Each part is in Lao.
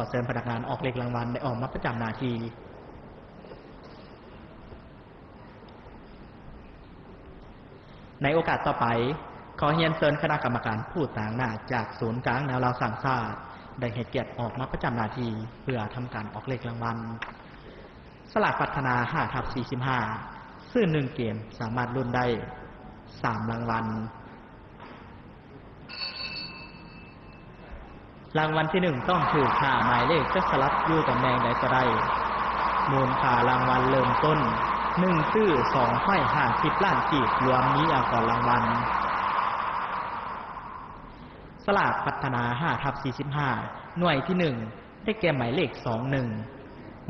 ເຊີນພະນັກງານອອກເລກລາງວັນໄດ້ອອກມາປະຈຳໜ້າທີ່. ໃນໂອກາດຕໍ່ໄປ, ຂໍຮຽນເຊີນຄະນະກຳມະການຜູ້ຕາງໜ້າຈາກສູນກາງແນວລາວສ້າງຊາດ ໄດ້ໃຫ້ກຽດອອກມາປະຈຳໜ້າທີ່ເພື່ອທຳການອອກເລກລາງວັນ. ສະຫຼາກພັດທະນາ ຫ້າທັບສີ່ສິບຫ້າ ຊື້ໜຶ່ງເກມ ສາມາດລຸ້ນໄດ້ສາມລາງວັນ. ລາງວັນທີໜຶ່ງ ຕ້ອງຖືກຫ້າໝາຍເລກ ຈະສະຫຼັບຢູ່ຕຳແໜ່ງໃດກໍໄດ້. ມູນຄ່າລາງວັນເລີ່ມຕົ້ນ ໜຶ່ງ ຊື້ ສອງຮ້ອຍຫ້າສິບລ້ານກີບ ລວມມີອາກອນລາງວັນ. ສະຫຼາກພັດທະນາ ຫ້າທັບສີ່ສິບຫ້າ ໜ່ວຍທີໜຶ່ງ ໄດ້ແກ່ໝາຍເລກ ສອງໜຶ່ງ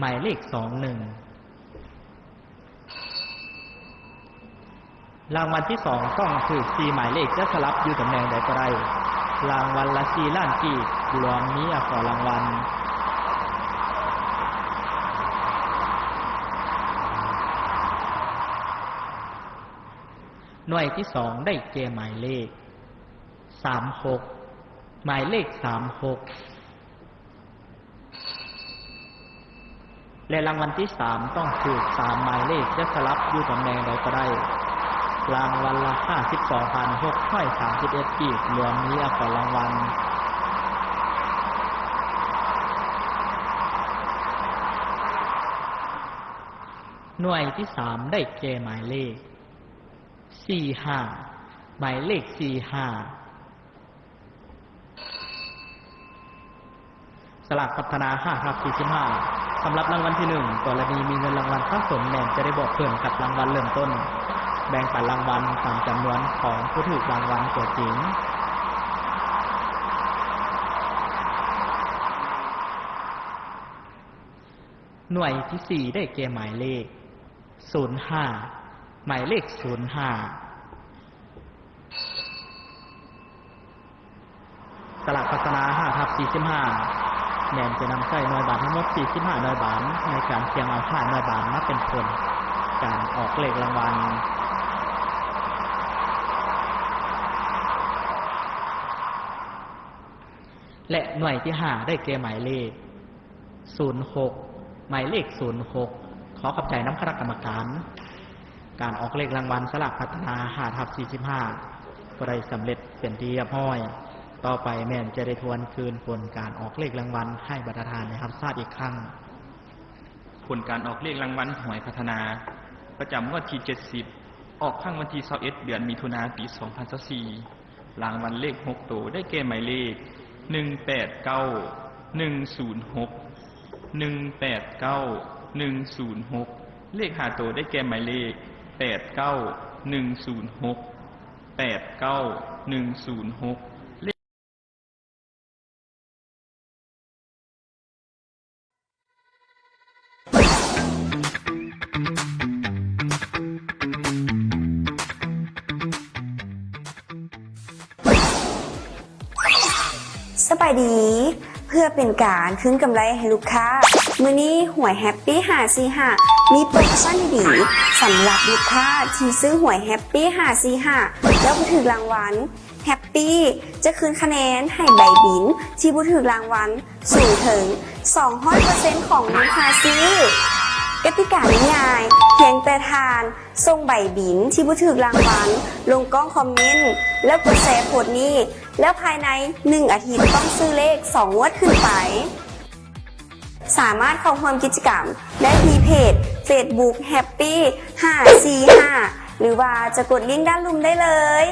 ໝາຍເລກ ສອງໜຶ່ງ. ລາງວັນທີສອງ ຕ້ອງຖືກສີ່ໝາຍເລກ ຈະສະຫຼັບຢູ່ຕຳແໜ່ງໃດກໍໄດ້. ລາງວັນລະສີ່ລ້ານກີບ ລວມມີອາກອນລາງວັນ. ໜ່ວຍທີສອງ ໄດ້ແກ່ໝາຍເລກ ສາມຫົກ ໝາຍເລກ ສາມຫົກ. ແລະ ລາງວັນທີສາມ ຕ້ອງຖືກສາມໝາຍເລກ ຈະສະຫຼັບຢູ່ຕຳແໜ່ງໃດກໍໄດ້. ລາງວັນລະ ຫ້າສິບສອງພັນຫົກຮ້ອຍສາມສິບເອັດ ກີບ ລວມມີອາກອນລາງວັນ. ໜ່ວຍທີສາມ ໄດ້ແກ່ໝາຍເລກ ສີ່ຫ້າ ໝາຍເລກ ສີ່ຫ້າ. ສະຫຼາກພັດທະນາ ຫ້າທັບສີ່ສິບຫ້າ ສຳລັບລາງວັນທີໜຶ່ງ ກໍລະນີມີເງິນລາງວັນສະສົມແມ່ນຈະໄດ້ບວກເພີ່ມກັບລາງວັນເລີ່ມຕົ້ນ. ແບ່ງປັນລາງວັນຕາມຈຳນວນຂອງຜູ້ຖືກລາງວັນຕົວຈິງ. ໜ່ວຍທີສີ່ ໄດ້ແກ່ໝາຍເລກ ສູນຫ້າ ໝາຍເລກ ສູນຫ້າ. ສະຫຼາກພັດທະນາ ຫ້າທັບສີ່ສິບຫ້າ ແມ່ນຈະນຳໃຊ້ໜ່ວຍບານທັງໝົດ ສີ່ສິບຫ້າໜ່ວຍບານ ໃນການສ່ຽງເອົາຫ້າໜ່ວຍບານມາເປັນຜົນການອອກເລກລາງວັນ. ແລະ ໜ່ວຍທີຫ້າ ໄດ້ແກ່ໝາຍເລກ ສູນຫົກ ໝາຍເລກ ສູນຫົກ. ຂໍຂອບໃຈນຳຄະນະກຳມະການ. ການອອກເລກລາງວັນສະຫຼາກພັດທະນາ ຫ້າທັບສີ່ສິບຫ້າ ກໍໄດ້ສຳເລັດເປັນທີ່ຮຽບຮ້ອຍ. ຕໍ່ໄປແມ່ນຈະໄດ້ທວນຄືນຜົນການອອກເລກລາງວັນໃຫ້ບັນດາທ່ານໄດ້ຮັບຊາບອີກຄັ້ງ. ຜົນການອອກເລກລາງວັນຫວຍພັດທະນາ ປະຈຳງວດທີເຈັດສິບ ອອກຄັ້ງວັນທີຊາວເອັດ ເດືອນມິຖຸນາ ປີສອງພັນຊາວສີ່. ລາງວັນເລກຫົກໂຕ ໄດ້ແກ່ໝາຍເລກ ໜຶ່ງແປດເກົ້າ ໜຶ່ງສູນຫົກ ໜຶ່ງແປດເກົ້າ ໜຶ່ງສູນຫົກ. ເລກຫ້າໂຕ ໄດ້ແກ່ໝາຍເລກ ແປດເກົ້າ ໜຶ່ງສູນຫົກ ແປດເກົ້າ ໜຶ່ງສູນຫົກ. ສະບາຍດີ. ເພື່ອເປັນການຄືນກຳໄລໃຫ້ລູກຄ້າ, ມື້ນີ້ຫວຍແຮັບປີ້ຫ້າສີ່ຫ້າ ມີໂປຣໂມຊັນດີໆ ສຳລັບລູກຄ້າທີ່ຊື້ຫວຍແຮັບປີ້ຫ້າສີ່ຫ້າ ແລ້ວບໍ່ຖືກລາງວັນ. ແຮັບປີ້ຈະຄືນຄະແນນໃຫ້ໃບບິນທີ່ບໍ່ຖືກລາງວັນສູງເຖິງສອງຮ້ອຍເປີເຊັນຂອງມູນຄ່າຊື້. ກະຕິກາງ່າຍໆ, ພຽງແຕ່ທ່ານສົ່ງໃບບິນທີ່ບໍ່ຖືກລາງວັນລົງກ້ອງຄອມເມັນ ແລ້ວກົດແຊໂພສນີ້, ແລ້ວພາຍໃນໜຶ່ງອາທິດຕ້ອງຊື້ເລກສອງງວດຂຶ້ນໄປ. ສາມາດເຂົ້າຮ່ວມກິດຈະກຳໄດ້ທີ່ເພຈເຟສບຸກແຮັບປີ້ຫ້າສີ່ຫ້າ ຫຼືວ່າຈະກົດລິ້ງດ້ານລຸ່ມໄດ້ເລີຍ.